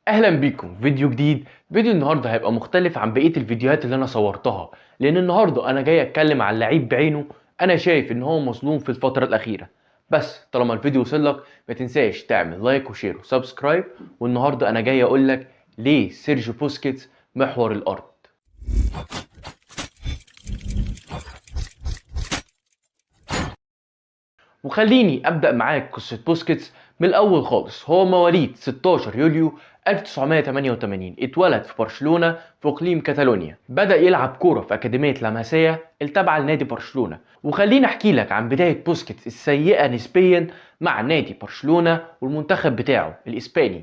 اهلا بيكم فيديو جديد. فيديو النهارده هيبقى مختلف عن بقية الفيديوهات اللي انا صورتها، لان النهارده انا جاي اتكلم عن لعيب بعينه انا شايف ان هو مظلوم في الفترة الاخيرة. بس طالما الفيديو وصل لك ما تنساش تعمل like و share و subscribe. والنهارده انا جاي اقول لك ليه سيرجيو بوسكيتس محور الارض. وخليني ابدا معاك قصة بوسكيتس من الاول خالص. هو مواليد 16 يوليو 1988، اتولد في برشلونة في اقليم كاتالونيا. بدا يلعب كورة في اكاديمية لاماسيا التابعة لنادي برشلونة. وخليني احكي لك عن بداية بوسكيتس السيئة نسبيا مع نادي برشلونة والمنتخب بتاعه الاسباني.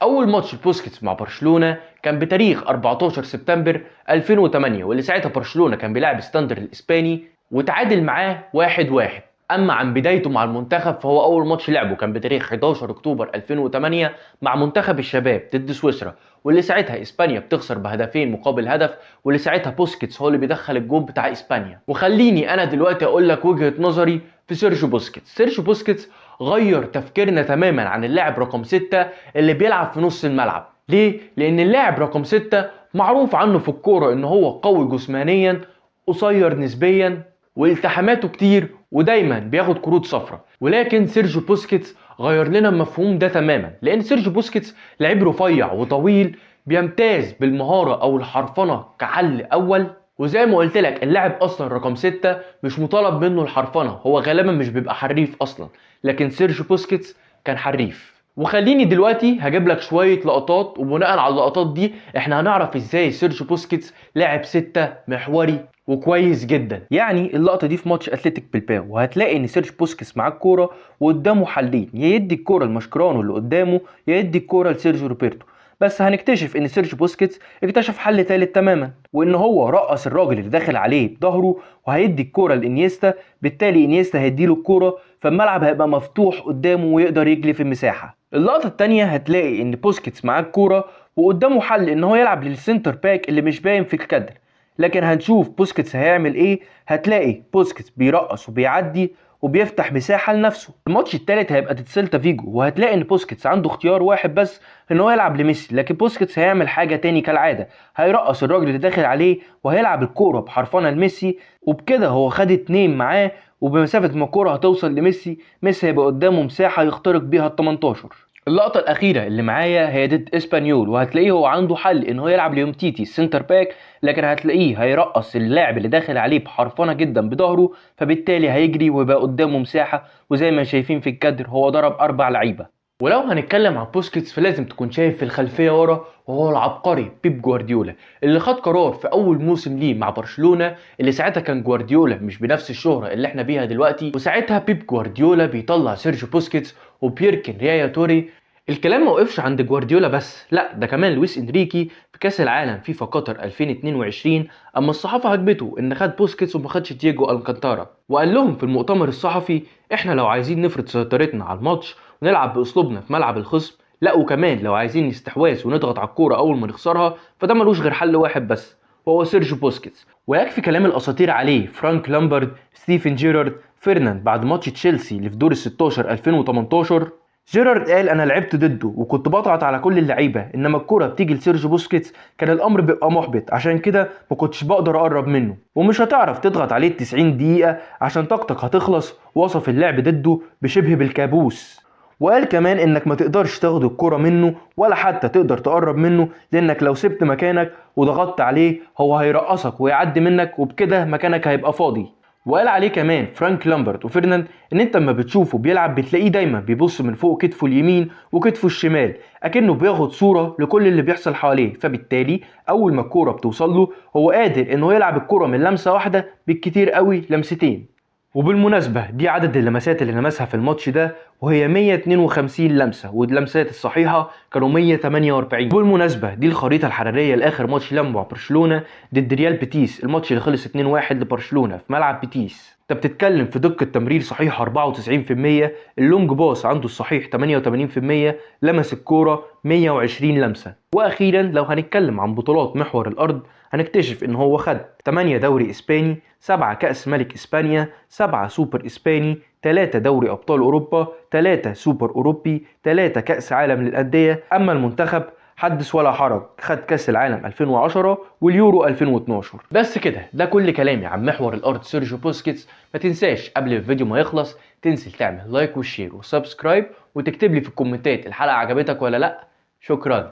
اول ماتش بوسكيتس مع برشلونة كان بتاريخ 14 سبتمبر 2008، واللي ساعتها برشلونة كان بيلعب ستاندر الاسباني وتعادل معاه 1-1. اما عن بدايته مع المنتخب فهو اول ماتش لعبه كان بتاريخ 11 اكتوبر 2008 مع منتخب الشباب ضد سويسرا، واللي ساعتها اسبانيا بتخسر بهدفين مقابل هدف، واللي ساعتها بوسكيتس هو اللي بيدخل الجون بتاع اسبانيا. وخليني انا دلوقتي اقول لك وجهة نظري في سيرجيو بوسكيتس. سيرجيو بوسكيتس غير تفكيرنا تماما عن اللاعب رقم 6 اللي بيلعب في نص الملعب. ليه؟ لان اللاعب رقم 6 معروف عنه في الكورة ان هو قوي جسمانيا، قصير نسبيا، والتحاماته كتير، ودايما بياخد كروت صفراء. ولكن سيرجيو بوسكيتس غير لنا المفهوم ده تماما، لان سيرجيو بوسكيتس لعيب رفيع وطويل، بيمتاز بالمهارة او الحرفنة كحل اول. وزي ما قلت لك اللاعب اصلا رقم 6 مش مطالب منه الحرفنة، هو غالبا مش بيبقى حريف اصلا، لكن سيرجيو بوسكيتس كان حريف. وخليني دلوقتي هجيب لك شوية لقطات، وبناء على اللقطات دي احنا هنعرف ازاي سيرجيو بوسكيتس لاعب 6 محوري وكويس جدا. يعني اللقطة دي في ماتش اتلتيك بلباو، وهتلاقي ان سيرجيو بوسكيتس معاه الكورة وقدامه حلين، يا يدي الكورة لماشكرانو اللي قدامه، يا يدي الكورة لسيرجيو روبرتو. بس هنكتشف ان سيرجيو بوسكيتس اكتشف حل ثالث تماما، وان هو رقص الراجل اللي داخل عليه بظهره وهيدي الكورة لانيستا، بالتالي انيستا هيديله الكورة، فالملعب هيبقى مفتوح قدامه ويقدر يجري في المساحة. اللقطة الثانية هتلاقي ان بوسكيتس معاه الكورة وقدامه حل ان هو يلعب لل center back اللي مش باين في الكادر، لكن هنشوف بوسكيتس هيعمل ايه. هتلاقي بوسكيتس بيرقص وبيعدي وبيفتح مساحة لنفسه. الماتش الثالث هيبقى ضد سيلتا فيجو، وهتلاقي ان بوسكيتس عنده اختيار واحد بس ان هو يلعب لميسي، لكن بوسكيتس هيعمل حاجة تاني كالعادة، هيرقص الراجل اللي داخل عليه وهيلعب الكورة بحرفنه لميسي، وبكده هو خد 2 معاه، وبمسافه ما الكورة هتوصل لميسي، ميسي هيبقى قدامه مساحة يخترق بيها ال 18. اللقطة الأخيرة اللي معايا هي ضد اسبانيول، وهتلاقيه هو عنده حل إن هو يلعب ليومتيتي ال center back، لكن هتلاقيه هيرقص اللاعب اللي داخل عليه بحرفنة جدا بظهره، فبالتالي هيجري ويبقى قدامه مساحة، وزي ما شايفين في الكادر هو ضرب 4 لعيبة. ولو هنتكلم عن بوسكيتس فلازم تكون شايف في الخلفية ورا وهو العبقري بيب جوارديولا، اللي خد قرار في أول موسم ليه مع برشلونة، اللي ساعتها كان جوارديولا مش بنفس الشهرة اللي احنا بيها دلوقتي، وساعتها بيب جوارديولا بيطلع سيرجيو بوسكيتس وبيركن يايا توري. الكلام ما وقفش عند جوارديولا بس، لا ده كمان لويس انريكي في كاس العالم فيفا قطر 2022، اما الصحافة عجبته ان خد بوسكيتس وما خدش دييجو الكانتارا، وقال لهم في المؤتمر الصحفي احنا لو عايزين نفرض سيطرتنا على الماتش ونلعب باسلوبنا في ملعب الخصم، لا وكمان لو عايزين نستحواذ ونضغط على الكورة اول ما نخسرها، فده ملوش غير حل واحد بس وهو سيرجيو بوسكيتس. ويكفي كلام الاساطير عليه فرانك لامبرد، ستيفن جيرارد، فيرناند بعد ماتش تشيلسي اللي في دور ال 16 2018، جيرارد قال انا لعبت ضده وكنت بضغط على كل اللعيبة، انما الكره بتيجي لسيرجيو بوسكيتس كان الامر بيبقى محبط، عشان كده ما كنتش بقدر اقرب منه، ومش هتعرف تضغط عليه 90 دقيقة عشان طاقتك هتخلص. وصف اللعب ضده بشبه بالكابوس، وقال كمان انك ما تقدرش تاخد الكرة منه ولا حتى تقدر تقرب منه، لانك لو سبت مكانك وضغطت عليه هو هيرقصك ويعدي منك، وبكده مكانك هيبقى فاضي. وقال عليه كمان فرانك لامبرت وفيرناند ان انت اما بتشوفه بيلعب بتلاقيه دايما بيبص من فوق كتفه اليمين وكتفه الشمال، اكنه بياخد صورة لكل اللي بيحصل حواليه، فبالتالي اول ما الكورة بتوصل له هو قادر انه يلعب الكورة من لمسة واحدة بالكتير قوي لمستين. وبالمناسبة دي عدد اللمسات اللي لمسها في الماتش ده، وهي 152 لمسة، واللمسات الصحيحة كانوا 148. وبالمناسبة دي الخريطة الحرارية لآخر ماتش لعبه مع برشلونة ضد ريال بيتيس، الماتش اللي خلص 2-1 لبرشلونة في ملعب بيتيس. انت بتتكلم في دقة تمرير صحيحة 94%، ال long pass عنده الصحيح 88%، لمس الكورة 120 لمسة. واخيرا لو هنتكلم عن بطولات محور الارض هنكتشف ان هو خد 8 دوري اسباني، 7 كأس ملك اسبانيا، 7 سوبر اسباني، 3 دوري ابطال اوروبا، 3 سوبر اوروبي، 3 كأس عالم للاندية. اما المنتخب حدث ولا حرج، خد كاس العالم 2010 واليورو 2012. بس كده، ده كل كلامي عن محور الارض سيرجيو بوسكيتس. ما تنساش قبل الفيديو ما يخلص تنزل تعمل like و share و subscribe، وتكتب لي في الكومنتات الحلقة عجبتك ولا لا. شكرا.